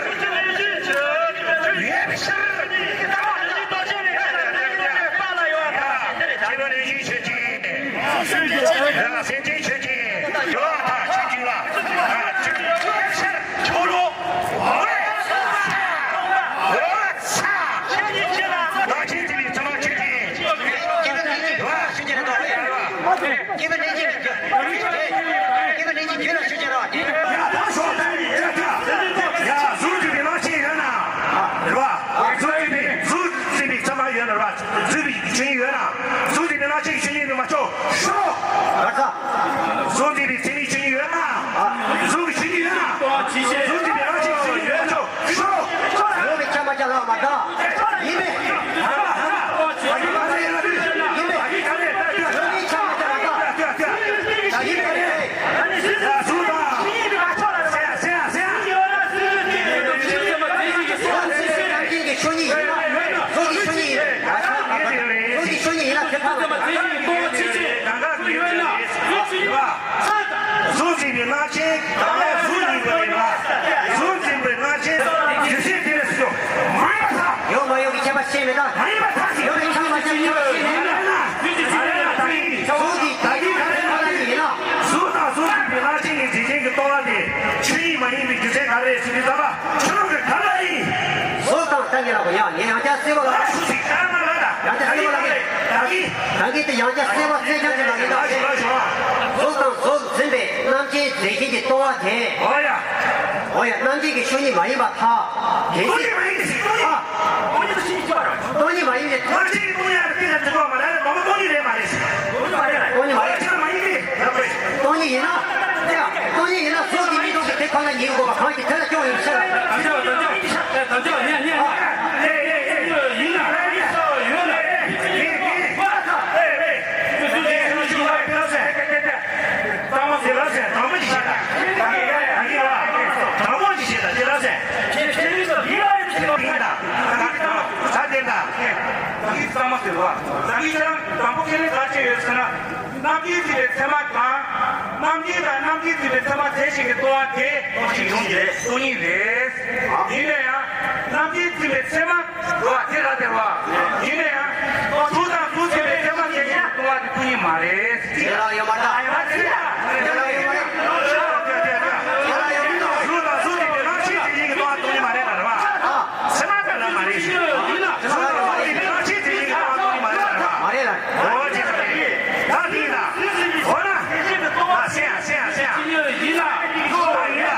སྐྱེས་བུ་ལྷན་ཅིག་ཆོས་ཅན། ཡང་སེམས་ཅན་ཆོས་ཅན། ཡོད་པར་ཐལ། ཆོས་ཅན་ལ། ཡོད་པའི་ཕྱིར། ཁྱོད་རང་། འོ་ཡ། འོ་ཡ། རྣམ་མཁྱེན་འཛིན་པའི་ཚད་མ་ཡོད་ན། རྣམ་མཁྱེན་འཛིན་པའི་ཚད་མ་ཆོས་ཅན། སྐྱེས་བུ་ལྷན་ཅིག་ཆོས་ཅན་རེད་དོ། སྐྱེས་བུ་ལྷན་ཅིག་སྐྱེས་བུ་ལྷན་ཅིག་རྒྱུད་ལ་ཆོས་ཅན་རེད་དོ། ཡ་ད་ཞོག་ད་ནི་ཡ་ད། ཡ་གཟུགས་འཛིན་པའི་རྣམ་མཁྱེན་ཡོད་ན། རེད་བ། གཟུགས་འཛིན་པའི་གཟུགས་འཛིན་པའི་ཚད་མ་ཡོད་ན་རེད་བ། གཟུགས་པའི་ཆོས་ཉིད་ཡོད་ན། གཟུགས་འཛིན་པའི་རྣམ་མཁྱེན་གྱི་ཆོས་ཉིད་ནི་མ་ཆོག་ཤོག་གཟུགས་འཛིན་པའི་མཚན་ཉིད་ཆོས་ཉིད་ཡོད་ན། གཟུགས་ཀྱི་ཆོས་ཉིད་ཡོད་ན། གཟུགས་འཛིན་པའི་རྣམ་མཁྱེན་གྱི་ཆོས་ཉིད་ཡོད་ན་ཆོག་ཤོག་ཡོད་པའི་ཁྱབ་པ་ཅན་ལ་མ་གཏོགས། ཡིན་པས། ཡིན་པས། ཡོད་པའི་ཁྱབ་པ་ཅན་ལ་མ་གཏོགས། ཡིན་པས། གཟུགས་ཀྱི་ཆོས་ཉིད་ཡིན་ན། གཟུགས་ཀྱི་ཆོས་ཉིད་ཡིན་ན། གཟུགས་ཀྱི་ཆོས་ཉིད་ཡིན་ན་དེ་ལྟ་བུ། གཟུགས་འཛིན་པའི་རྣམ་མཁྱེན། གཟུགས་ཉིད་པའི་རྣམ། གཟུགས་འཛིན་པའི་རྣམ་མཁྱེན་རྒྱུ་མཚན་དེ་ལས་སུ་མ་ཡིན་པར་ཐལ། ཡོད་མ་ཡོད་ཀྱི་ཁྱད་པར་ཤེས་མི་དང་། མ་ཡིན་པར་ཐལ་ཟེར། ཡོད་པའི་ཁྱད་པར་ཅན་ཁྱད་པར་ཤེས་མི་དང་། གཟུགས་ཀྱི་བདག་ཉིད་ཁོ་ན་ཉིད་ཡིན་ན། གཟུགས་དང་གཟུགས་འཛིན་པའི་རྣམ་མཁྱེན་གྱི་རྫས་ཅན་གྱི་སྟོང་པ་དེ་ཆོས་ཉིད་མ་ཡིན་པའི་རྒྱུ་མཚན་ག་རེ་ཟེར་དུས་ཙམ་པ་ཁྱོད་རང་གི་ག་རེ་ཡིན། གཟུགས་དང་བདག་ཉིད་ལ་གོ་ཡང་ངས་ཡང་བསྐྱར་གསལ་པོ་ལ། ཡང་བསྐྱར་གསལ་པོ་ལ་གོ། ཡང་བསྐྱར་གསལ་པོ་ལ་གོ། ད་གིན། ད་གིན་དེ་ཡང་བསྐྱར་གསལ་པོ་གསལ་རྐྱང་ཅིག་ལ་ཡིན་ད། ལགས་སོ། གཟུགས་དང་གཟུགས་འཛིན་པའི་རྣམ་མཁྱེན་རྫས་ཅན་གྱི་སྟོང་པ་དེ། འོ་ཡ། འོ་ཡ། རྣམ་མཁྱེན་གྱི་ཆོས་ཉིད་མ་ཡིན་པར་ཐལ། གལ་སྲིད། སྟོང་ཉིད་མ་ཡིན་ཟེར། སྟོང་ཉིད་མ་ཡིན་ཟེར། སྟོང་ཉིད་མ་ཡིན་ཟེར། རྣམ་མཁྱེན་གྱི་སྟོང་ཉིད་ཡང་དེ་ལ་དེ་ལོག་མ་རེད། མ་མ་སྟོང་ཉིད་རེད་མ་རེད། སྟོང་ཉིད་མ་རེད། སྟོང་ཉིད་མ་ཡིན་ན། སྟོང་ཉིད་ཡིན་ན་གཟུགས་ཀྱི་གཉིས་སྟོང་གི་དེ་ཁོ་ན་ཉིད་དགོས་པ་གང་གི་དེ་ལ་སྐྱོན་ཡོད་ཟེར། གཙང་མ་ཟེར་ལ་ཟེར། དྲང་པོ་ཅིག་བཤད་ད། ད་གིན་ཡ་ཡ་ཡ་གིན་ལ། དྲང་པོ་ཅིག་བཤད་ད་དེ་ལ་ཟེར། ཁྱེད་ཁྱེད་རིགས་ཚོ་ཡིན་ལ་ཡིན་ཟེར་ཡིན་ད། ད་གིན་ད་ད་དེ་ད། ད་གིན་གཙང་མ་ཟེར་བ། ད་གིན་ཁྱེད་རང་དྲང་པོ་ཁས་ལེན་ག་བྱས་ཡོད་ཟེར་ན། རྣམ་མཁྱེན་འཛིན་པའི་ཚད་མ་དང་། རྣམ་མཁྱེན་དང་རྣམ་མཁྱེན་འཛིན་པའི་ཚད་མ་རྫས་གཞན་གྱི་སྟོང་པ་དེ་སྟོང་ཉིད་རེད། སྟོང་ཉིད་རེད། ཡིན་ན་ཡང་རྣམ་མཁྱེན་འཛིན་པའི་ཚད་མ། རོ་དེ་ལ་དེ་རོ། ཡིན་ན་ཡང་། གཟུགས་དང་གཟུགས་འཛིན་པའི་ཚད་མ་དེ་ཡང་སྟོང་པ་དེ་སྟོང་ཉིད་མ་རེད། དེ་ལ་ཡོད་མ་རེད། དེ་ལ་ཡོད་མ་རེད། དེ་ལ་ཡོད་མ་རེད། གཟུགས་དང་གཟུགས་འཛིན་པའི་རྣམ་ཤེས་དེ་ཡིན་གྱི་སྟོང་པ་སྟོང་ཉིད་མ་རེད་ལ་རེད་བ། ཚད་མ་དེ་ལ་མ་རེད། གཟུགས་དང་གཟུགས་འཛིན་པའི་རྣམ་ཤེས་དེ་ཡིན་གྱི་སྟོང་པ་སྟོང་ཉིད་མ་རེད་ལ་རེད་བ། མ་རེད་ལ། འོ་དེ་ལ་རེད། ད་དེ་ལ། འོ་ན། ཨ་སེ་ཡ་སེ་ཡ་སེ་ཡ། ཡིན་ལ། ཡིན་ལ། འོ་ན།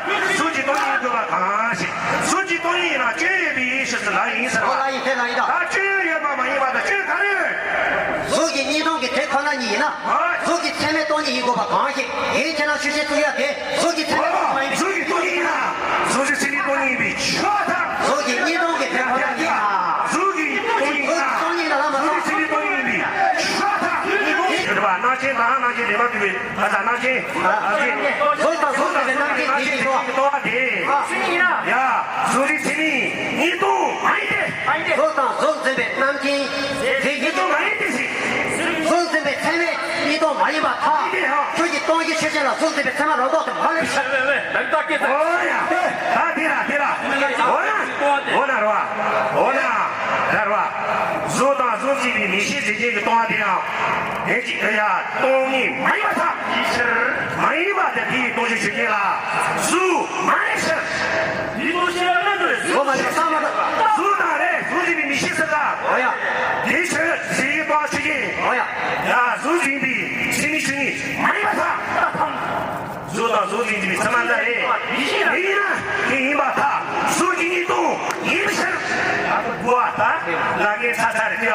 གཟུགས་ཀྱི་སྟོང་ཉིད་དགོས་པ་གང་ཞིག་གཟུགས་ཀྱི་སྟོང་ཉིད་ཡིན་ན་སྐྱོན་ཡོད་པའི་ཕྱིར་ཟེར་ལབ་ཡིན་ཟེར་བ། ཨོ་ལ་ཡིན་དེ་ལ་ཡིན་ད། ད་སྐྱོན་ཡོད་པ་མ་ཡིན་པ་དང་སྐྱོན་ག་རེ་ཡོད། གཟུགས་ཀྱི་གཉིས་སྟོང་གི་དེ་ཁོ་ན་ཉིད་ཡིན་ན། ཨ། གཟུགས་ཀྱི་ཚད་མའི་སྟོང་ཉིད་ཡིན་དགོས་པ་གང་ཞིག་ཡིན་ཁྱེད་རང་ཆོས་ཅན་གསུང་ཡ་དེ་གཟུགས་ཀྱི་ཚད་མའི་སྟོང་ཉིད་མ་ཡིན་པའི། གཟུགས་ཀྱི་སྟོང་ཉིད་ཡིན་ན་གཟུགས་ཀྱི་ཚད་མའི་སྟོང་ཉིད་ཡིན་པའི་ཆོས་དང་། གཟུགས་ཀྱི་གཉིས་སྟོང་གི་དེ་ཁོ་ན་ཉིད་ཡིན་ན། གཟུགས་ཀྱི་སྟོང་ཉིད་ཡིན་ན། གཟུགས་ཀྱི་སྟོང་ཉིད་ཡིན་ན་ལ་མ་གཟུགས་ཀྱི་ཚད་མའི་སྟོང་ཉིད་ཡིན་པའི་ཆོས་དང་། ཡིན་པ་རྣམ་མཁྱེན་དང་རྣམ་མཁྱེན་དེ་མ་གྲུབ་པའི། ཨ་ཙ་རྣམ་མཁྱེན། རྣམ་མཁྱེན། གཟུགས་དང་གཟུགས་ཟེར་བའི་རྣམ་མཁྱེན་དེ་ཡིན་ཏོ། གཟུགས་ཀྱི་སྟོང་པ་དེ། ཡ། གཟུགས་ཀྱི་ཚད་མའི་གཉིས་སྟོང་མ་ཡིན་ཏེ། གཟུགས་དང་གཟུགས་འཛིན་པའི་རྣམ་མཁྱེན་དེ་ཡིན་ཏོ། མ་ཡིན་ཏེ་ཞེས། གཟུགས་འཛིན་པའི་ཚད་མས་གཉིས་སྟོང་མ་ཡིན་པར་ཐལ། ཁྱོད་ཀྱིས་སྟོང་གཞི་ཆོས་ཅན་ལ་གཟུགས་འཛིན་པའི་ཚད་མ་རང་ལྡོག་ཏུ་མ་ལེན་པར། ཨོ་ཡ། ད་དེ་ལ་དེ་ལ། འོ་ན། འོ་ན་རོ། འོ་ན། ད་རོ། གཟུགས་དང་གཟུགས་འཛིན་པའི་མིག་ཤེས་འཛིན་བྱེད་ཀྱི་སྟོང་པ་དེ་ཡང་། དེ་ཅི་ཡ་སྟོང་ཉིད་མ་ཡིན་པར་ཐལ། དེའི་ཕྱིར་མ་ཡིན་པ་དེ་དེའི་སྟོང་གཞི་ཆོས་ཅན་ལ་གཟུགས་མ་ཡིན་ཕྱིར། འོ་མ་ཡིན་ས་མ་གཏོགས། གཟུགས་དང་རེད་གཟུགས་འཛིན་པའི་མིག་ཤེས་ཟེར་ད། འོ་ཡ། དེའི་ཕྱིར་ཟེར་བའི་སྟོང་ཆོས་ཅན། འོ་ཡ། ཡ་གཟུགས་འཛིན་པའི་ཚད་མའི་ཆོས་ཉིད་མ་ཡིན་པར་ཐལ། གཟུགས་དང་གཟུགས་འཛིན་པའི་ཚད་མ་འདི་རེད། མིག་ཤེས་ཡིན་ན་དེ་ཡིན་པར་ཐལ། གཟུགས་ཀྱི་གཉིས་སྟོང་ཡིན་ཕྱིར། བུ་བ་ད་ལ་ངའི་ཚ་ཚ་རེད་དེ་བ།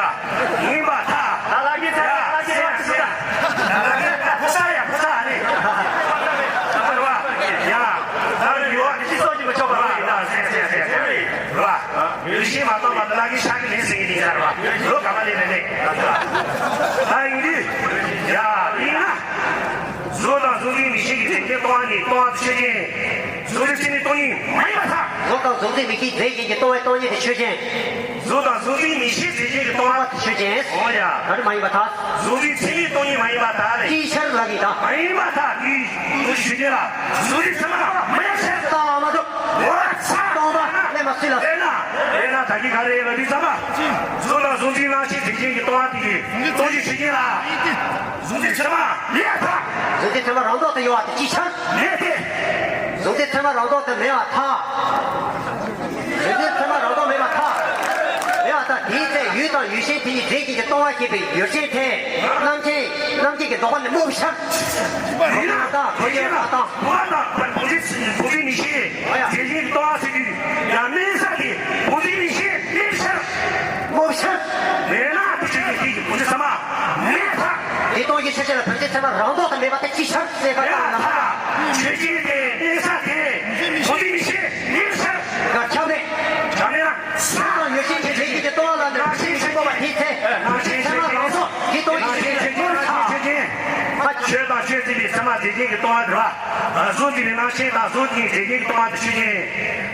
ཡིན་པར་ཐལ། ད་ལ་ངའི་ཚ་ཚ་ལ་ངའི་ཚ་ཚ། ད་ལ་ངའི་ཕོ་ཚ་ཡ་ཕོ་ཚ་རེད། ད་རེད་བ། ཡ། ད་རེད་ཡོད་བ་ཅི་སོགས་ཀྱི་མི་ཆོག་པ་རེད། ད་ཟེར་ཟེར་ཟེར་ཟེར་རེད་བ། ཡོད་ཤེས་མ་གཏོགས་པ་ད་ལ་ངའི་ཤ་གི་ལས་ཟེར་གི་ལས་ཡ་རེད་བ། ལོ་ག་མ་ལས་ལས་ལས། ད་ཡིན་དུས། ཡ། ཡིན་ན། གཟུགས་དང་གཟུགས་འཛིན་མིག་ཤེས་ཀྱིས་འཛིན་བྱེད་སྟོང་པ་ཉིད་སྟོང་པ་དེ་ཆོས་ཅན། གཟུགས་འཛིན་ཚད་མའི་སྟོང་ཉིད་མ་ཡིན་པར་ཐལ། གཟུགས་དང་གཟུགས་འཛིན་མིག་ཤེས་འཛིན་བྱེད་ཀྱི་སྟོང་པའི་སྟོང་ཉིད་དེ་ཆོས་ཅན། གཟུགས་དང་གཟུགས་འཛིན་མིག་ཤེས་འཛིན་བྱེད་ཀྱི་སྟོང་པ་དེ་ཆོས་ཅན། འོ་ཡ། ག་རེ་མ་ཡིན་པར་ཐལ། གཟུགས་འཛིན་ཚད་མའི་སྟོང་ཉིད་མ་ཡིན་པར་ཐལ་ལེ། ཅིའི་ཕྱིར་ལབ་ཀྱི་ད། མ་ཡིན་པར་ཐལ། དེའི་གཟུགས་ཆོས་ཅན་ལ་གཟུགས་འཛིན་ཚད་མ་མ་ཡིན་ཕྱིར། ད་མ་གཏོགས། འོ་ཚ། སྟོང་པ་ལས་མ་སྲིད་ལ། དཔེར་ན། དཔེར་ན་ད་གིན་ག་རེ་ལབ་དུས་ཙམ་པ། གཟུགས་དང་གཟུགས་འཛིན་རྣམ་ཤེས་འཛིན་བྱེད་ཀྱི་སྟོང་པ་དེ་གི་སྟོང་གཞི་ཆོས་ཅན་ལ། གཟུགས་འཛིན་ཚད་མ་མེད་པར་ཐལ། གཟུགས་འཛིན་ཚད་མ་རང་ལྡོག་ཏུ་ཡོད་པ་དེ་ཅིའི་ཕྱིར། མེད་དེ། གཟུགས་འཛིན་ཚད་མ་རང་ལྡོག་ཏུ་མེད་པར་ཐལ། གཟུགས་འཛིན་ཚད་མ་རང་ལྡོག་མེད་པར་ཐལ། མེད་པར་ཐལ། དེའི་ཚེ་ཡུལ་དང་ཡུལ་ཅན་དེ་ཉིད་འཛིན་བྱེད་ཀྱི་སྟོང་པ་ཞེས་པའི་ཡུལ་ཅན་དེ་རྣམ་མཁྱེན་རྣམ་མཁྱེན་གྱི་ལྡོག་པ་ནི་སྨོས་པའི་ཕྱིར། ཡིན་ན། དང་བུ་ཡིན་ན། དང་བུ་དང་བུ་འཛིན་བུ་འཛིན་མིག་ཤེས་འཛིན་བྱེད་ཀྱི་སྟོང་པ་ཟེར་དུས་ཡང་དམིགས་བསལ་གྱི་བུ་འཛིན་མིག་ཤེས་དམིགས་བསལ། སྨོས་ཕྱིར། མེད་ན་དེ་ཆོས་ཅན་དེ་ཡི་བུ་འཛིན་ཚད་མ་མེད་ཐལ། དེ་སྟོང་གཞི་ཆོས་ཅན་ལ་བུ་འཛིན་ཚད་མ་རང་ལྡོག་ཏུ་མེད་པ་དེ་ཅིའི་ཕྱིར་ཟེར་བ་ཡང་ན། ཆོས་ཅན་དེ་དམིགས་བསལ་དེ་བུ་འཛིན་མིག་ཤེས་དམིགས་བསལ། ག་ཁྱབ་མེད། ཁྱབ་མེད་ན། གཟུགས་དང་ཡུལ་ཅན་གྱི་འཛིན་བྱེད་ཀྱི་སྟོང་པ་ལ་ནི་བུ་འཛིན་ཚད་མ་མེད་པ་དེའི་ཚེ་བུ་འཛིན་ཚད་མ་རང་ལྡོག་དེ་སྟོང་གཞི་ཆོས་ཅན་སྨོས་ཐལ། ཆོས་ཅན། ཆོས་དང་ཆོས་འཛིན་པའི་ཚད་མ་འཛིན་བྱེད་ཀྱི་སྟོང་པ་དེ་ལ། གཟུགས་འཛིན་པའི་རྣམ་ཤེས་དང་གཟུགས་ཀྱི་འཛིན་བྱེད་ཀྱི་སྟོང་པ་དེ་ཆོས་ཅན།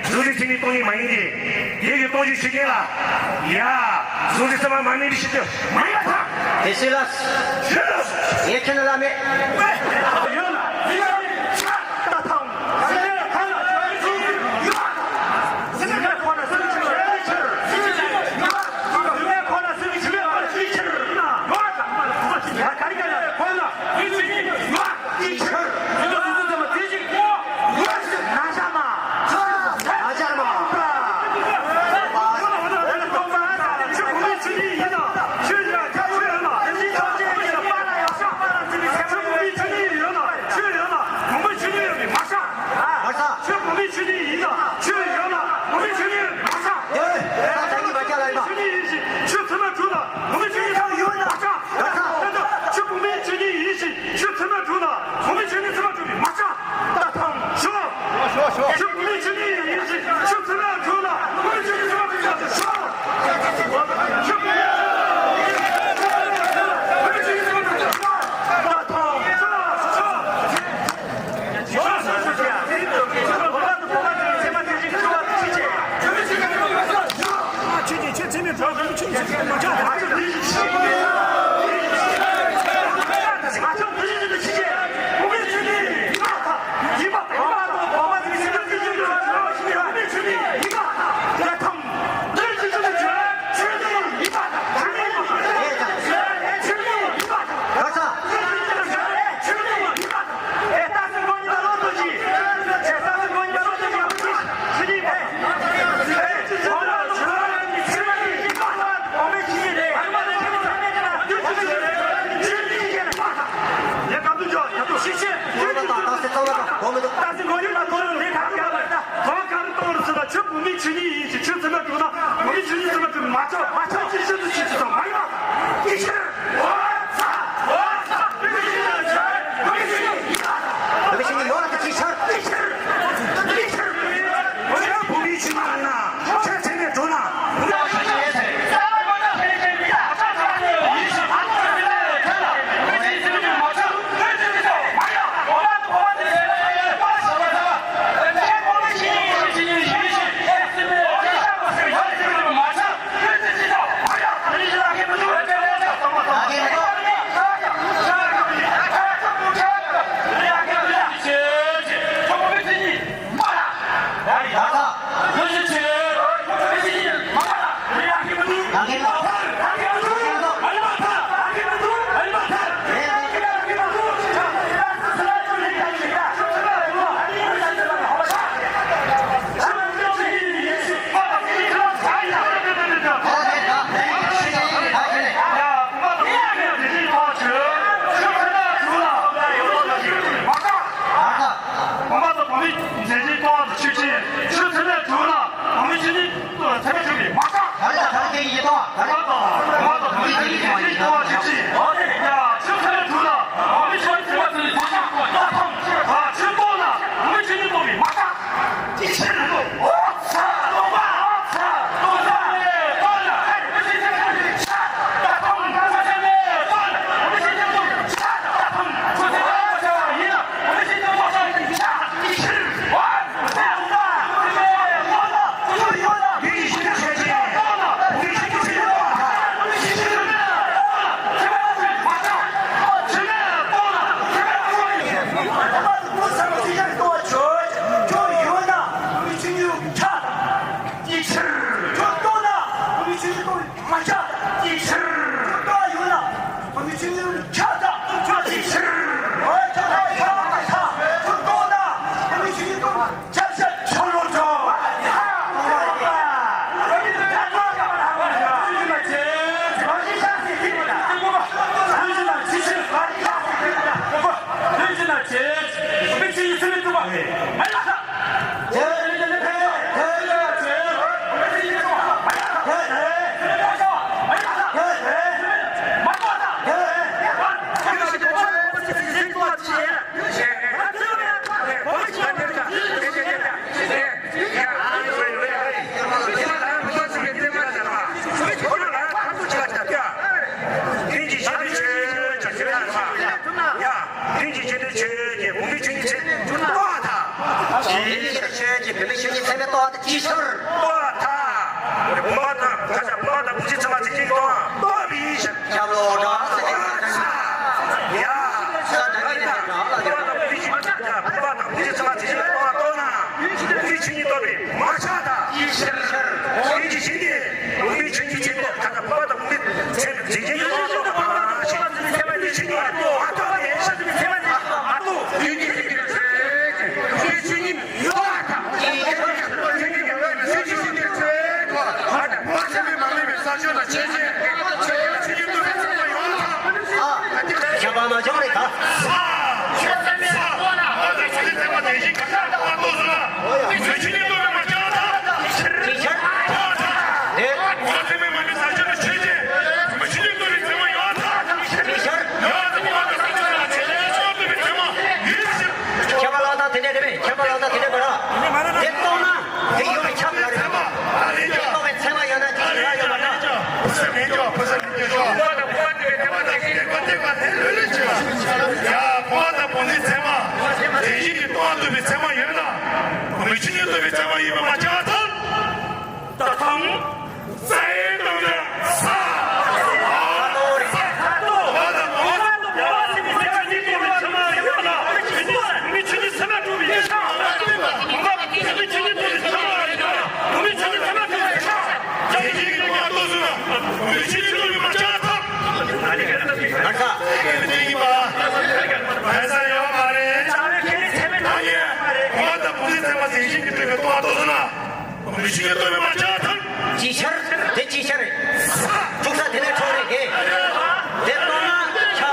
གཟུགས་འཛིན་ཚད་མའི་སྟོང་ཉིད་མ་ཡིན་ཏེ། དེ་ཡི་སྟོང་གཞི་ཆོས་ཅན་ལ། ཡ། གཟུགས་འཛིན་ཚད་མ་མ་དམིགས་པའི་ཕྱིར་དུ་མ་ཡིན་པར་ཐལ། དེ་སུ་ལ། ཆོས་ལ། ངས་ཁྱོད་ལ་མེད། ཡོད་ལ། ཡོད་ལ། ད་ཐང་། ཆོས་ཚད་མ་གྲུབ་ལ་གོང་མའི་ཆོས་ཉིད་ཚད་མ་གྲུབ་པས་མ་ཆགས། ད་ལྟ་ཆོས་གོང་མའི་ཆོས་ཉིད་ཡིན་ཞེས་ཆོས་ཚད་མ་གྲུབ་ལ་གོང་མའི་ཆོས་ཉིད་ཚད་མ་གྲུབ་པས་མ་ཆགས། ད་ཐང་ཤོག་ཆོས་གོང་མའི་ཆོས་ཉིད་ཡིན་ཞེས་ཆོས་ཚད་མ་གྲུབ་ལ་གོང་མའི་ཆོས་ཉིད་ཚད་མ་གྲུབ་པས་མ་ཆགས། ཆོས་གོང་མའི་ཆོས་ཉིད་ཡིན་ཞེས་ཆོས་ཚད་མ་གྲུབ་པས་མ་ཆགས། ད་ཐང་ཤོག་ཅོ་མ་ཆོག་ཅི་ཞིག་ཏུ་ཅི་ཞིག་ཏུ་མ་ཡོང་། ཅི་ཕྱིར། ཨོ་ཙ། ཨོ་ཙ། བོད་མི་ཡིན་ན་ཆོག་བོད་མི་ཡིན་ན་ཡོད་ལ་ཅི་ཕྱིར། ཅི་ཕྱིར། ཅི་ཕྱིར། བོད་མི་ཆོས་མ་ཡིན་ན་ཆོས་ཚད་མེད་འགྲོ་ན། གོང་མ་དང་བོད་མིའི་མཛད་རྗེས་སྟོང་བ་དང་ཆིག་ཁྲི། ཆོས་ཚད་མེད་དྲུག་ལ་བོད་མི་ཆོས་ཉིད་ཚད་མེད་དྲུག་པའི་མ་རྩ། ག་རེ་དང་ག་རེ་དེ་ཡི་གཏོང་བ། གོང་མ་དང་གོང་མ་དང་བོད་མིའི་མཛད་རྗེས་སྟོང་བ་ཆིག་ཁྲི། ཡ། ཆོས་ཚད་མེད་དྲུག་ལ་བོད་མི་ཆོས་ཉིད་ཚད་མེད་དྲུག་པའི་མ་རྩ། ཆོས་སྟོང་ལ་བོད་མི་ཆོས་ཉིད་སྟོང་པའི་མ་རྩ། ཅི་ཕྱིར། ཨོ་ཙ། སྟོང་པ། ཨོ་ཙ། སྟོང་ཙ། སྟོང་ལ། ཅི་ཕྱིར། ཁྱོད་སྟོང་ན་བོད་མི་ཆོས་ཉིད་སྟོང་པའི་མ་རྩ། ཅི་ཕྱིར། ཁྱོད་སྟོང་ཡོད་ན་བོད་མི་ཆོས་ཉིད་སྟོང་པའི་ཁྱབ་བསྒྲགས། ཅི་ཕྱིར། ཁྱོད་སྟོང་ན་བོད་མི་ཆོས་ཉིད་སྟོང་པའི་ཁྱབ་བསྒྲགས་ཆོ་ལོ་ཆོ། ཡ། དེང་གི་ཆོས་དེ་ཆོས་ཀྱི་བོད་མི་ཆོས་ཉིད་ཚད་མེད་གཏོང་བ་དང་། དེང་གི་ཆོས་ཀྱི་བོད་མི་ཆོས་ཉིད་ཚད་མེད་གཏོང་བ་དང་ཅི་ཕྱིར། གཏོང་བ་དང་། བུམ་པ་དང་ཁ་ཤ་བུམ་པ་དང་བུམ་ཆེན་ཚད་མེད་ཚད་ཅན་གཏོང་བ་གཏོང་བའི་ཞབས་ཁྱབ་ལོ་གྲངས་སུ་ལྡན་པ་དང་། ཡ། ས་དང་གི་ལྡན་པའི་གྲངས་ལ་ལྡན་པ། བུམ་པ་དང་བུམ་ཆེན་ཚད་མེད་ཚད་ཅན་གཏོང་བ་གཏོང་ན། བོད་མི་ཆོས་ཉིད་གཏོང་བའི་མ་རྩ་དང་། ཅི་ཕྱིར། དེང་གི་ཆོས་ཉིད་བོད་མི་ཆོས་ཉིད་ཚད་མེད་ཁ་ཤ་བུམ་པ་དང་བུམ་ཆེན་ཚད་མེད་ཚད་ཅན་གཏོང་བ་དང་། ཅི་ཕྱིར། ཁྱབ་པ་མ་བྱུང་རེད་ད། ཅི་ཕྱིར། དེ། ཅི་ཕྱིར། ཁྱབ་པ་ལ་ད་དེ་འདྲ་རེད་པས། ཁྱབ་པ་ལ་ད་དེ་འདྲ་མ་རེད། དེ་གཏོང་ན་དེ་ཡོད་པའི་ཁྱབ་ལ་རེད། དེ་གཏོང་བའི་ཚད་མ་ཡོད་ན་ཅི་ཞིག་ཡོད་པ་འདྲ། ཡ། གོང་མ་དང་བུམ་ཆེན་ཚད་མེད་དེ་ཡིན་གྱི་གཏོང་བ་གཏོང་བའི་ཚད་མ་ཡོད་ན། བོད་མི་ཆོས་ཉིད་གཏོང་བའི་ཚད་མ་ཡིན་པ་མ་ཆགས་ཐལ། ད་ཐང་། ས་ཡི་སྟོང་ཆ་ས། ཅི་ཕྱིར། དེ་ཅི་ཕྱིར། འཁྲུག་ས་དེ་ནས་འཁྲུག་རེད་དེ། དེ་གཏོང་ན་ཆ་ལ་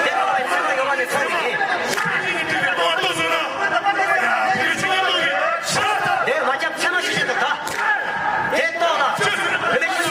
དེ་གཏོང་བའི་ཚད་མ་ཡོད་པ་ནས་འཁྲུག་རེད་དེ། དེ་མ་ཁྱབ་ཚད་མ་ཞིག་བྱེད་ཐུབ་ད། དེ་གཏོང་ན་བོད་མི་ཆོས་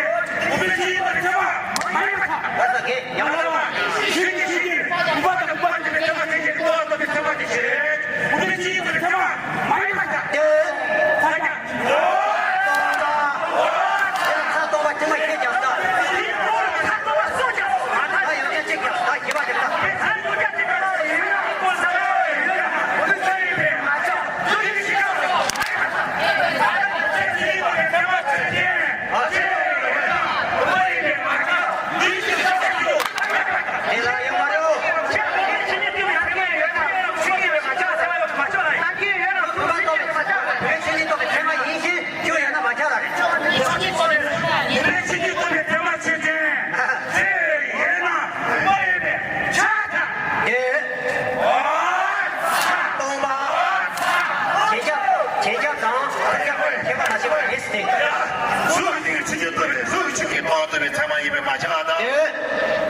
ཐུབ་པའི་མཚན་མ་ཡིན་པས་མ་ཆགས་དང་། ཨེ།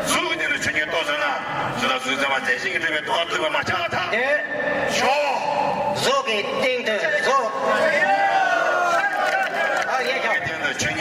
གཟུགས་ཀྱི་སྟེང་དུ་ཆོས་ཉིད་རྟོགས་ཟེར་ན། གཟུགས་དང་གཟུགས་མཚན་མ་རྫས་གཞན་གྱིས་གྲུབ་པའི་རྟོགས་ཐུབ་པས་མ་ཆགས་དང་། ཨེ། ཞོག་གཟུགས་ཀྱི་སྟེང་དུ་གཟུགས། ཨ་ཡེ་ཞོག་སྟེང་དུ་ཆོས་ཉིད།